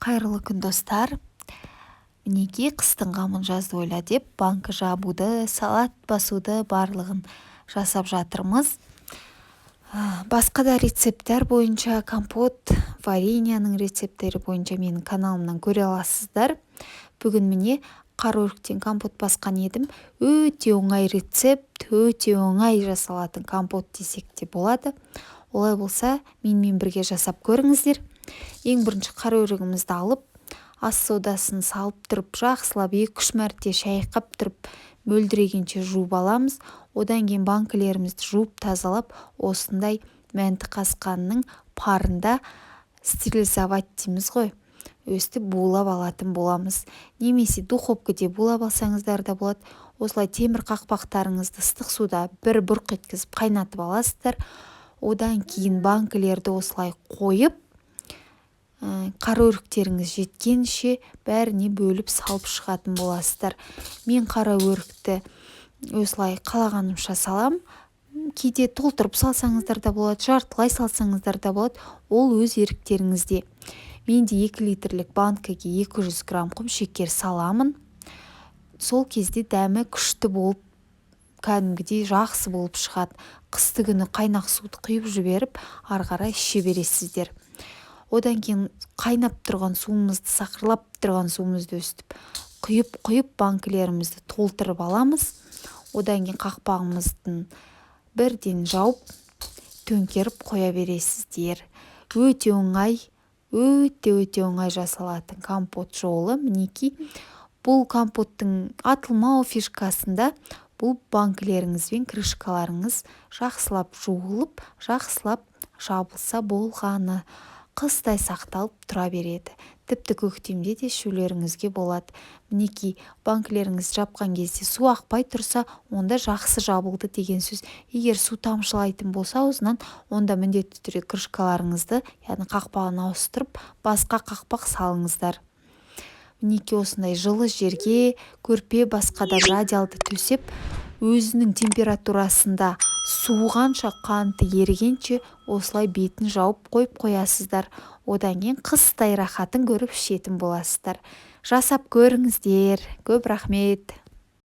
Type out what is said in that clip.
Қайырлы күн, достар! Мінекей, қыстың қамын жазды ойла деп, банкі жабуды, салат басуды, барлығын жасап жатырмыз. Басқа да рецепттер бойынша, компот, вареньяның рецепттері бойынша менің каналымнан көре аласыздар. Бүгін, міне, қара өріктен компот басқан едім. Өте оңай рецепт, өте оңай жасалатын компот десек те болады. Олай болса, менімен бірге жасап көріңіздер. Ең бірінші қара өрігімізді алып, ас содасын салып тұрып, жақсылап 2-3 мәрте шайқап тұрып, мөлдірегенше жуып аламыз. Одан кейін банкілерімізді жуып тазалап, осындай мәнті қасқанның парында стерилизовать дейміз ғой, өстіп булап алатын боламыз. Немесе духовкаде булап алсаңыздар да болады. Осылай темір қақпақтарыңызды ыстық суда бір бұрқ еткізіп қайнатып аласыздар. Одан кейін банкілерді осылай қойып, қара өріктеріңіз жеткенше бәріне бөліп салып шығатын боласыздар. Мен қара өрікті осылай қалағанымша салам. Кейде толтырып салсаңыздар да болады, жартылай салсаңыздар да болады, ол өз еріктеріңізде. Менде 2 литрлік банкіге 200 грамм құмшекер саламын. Сол кезде дәмі күшті болып, кәдімгідей жақсы болып шығады. Қысты күні қайнақ суды құйып жіберіп, ары қарай іше бересіздер. Одан кейін қайнап тұрған суымызды, сақырлап тұрған суымызды өстіп құйып құйып, банкілерімізді толтырып аламыз. Одан кейін қақпағымыздың бірден жауып, төңкеріп қоя бересіздер. Өте оңай, өте өте оңай жасалатын компот жолы. Мінекей, бұл компоттың атылмау фишкасында бұл банкілеріңіз бен крышкаларыңыз жақсылап жуылып, жақсылап жабылса болғаны, қыстай сақталып тұра береді. Тіпті көктемде де ішулеріңізге болады. Мінекей, банкілеріңізді жапқан кезде су ақпай тұрса, онда жақсы жабылды деген сөз. Егер су тамшылайтын болса аузынан, онда міндетті түрде крышкаларыңызды, яғни қақпағын ауыстырып, басқа қақпақ салыңыздар. Мінекей, осындай жылы жерге көрпе, басқа да одеялды төсеп, өзінің температурасында суығанша, қанты ерігенше осылай бетін жауып қойып қоясыздар. Одан кейін қыстай рахатын көріп ішетін боласыздар. Жасап көріңіздер. Көп рахмет!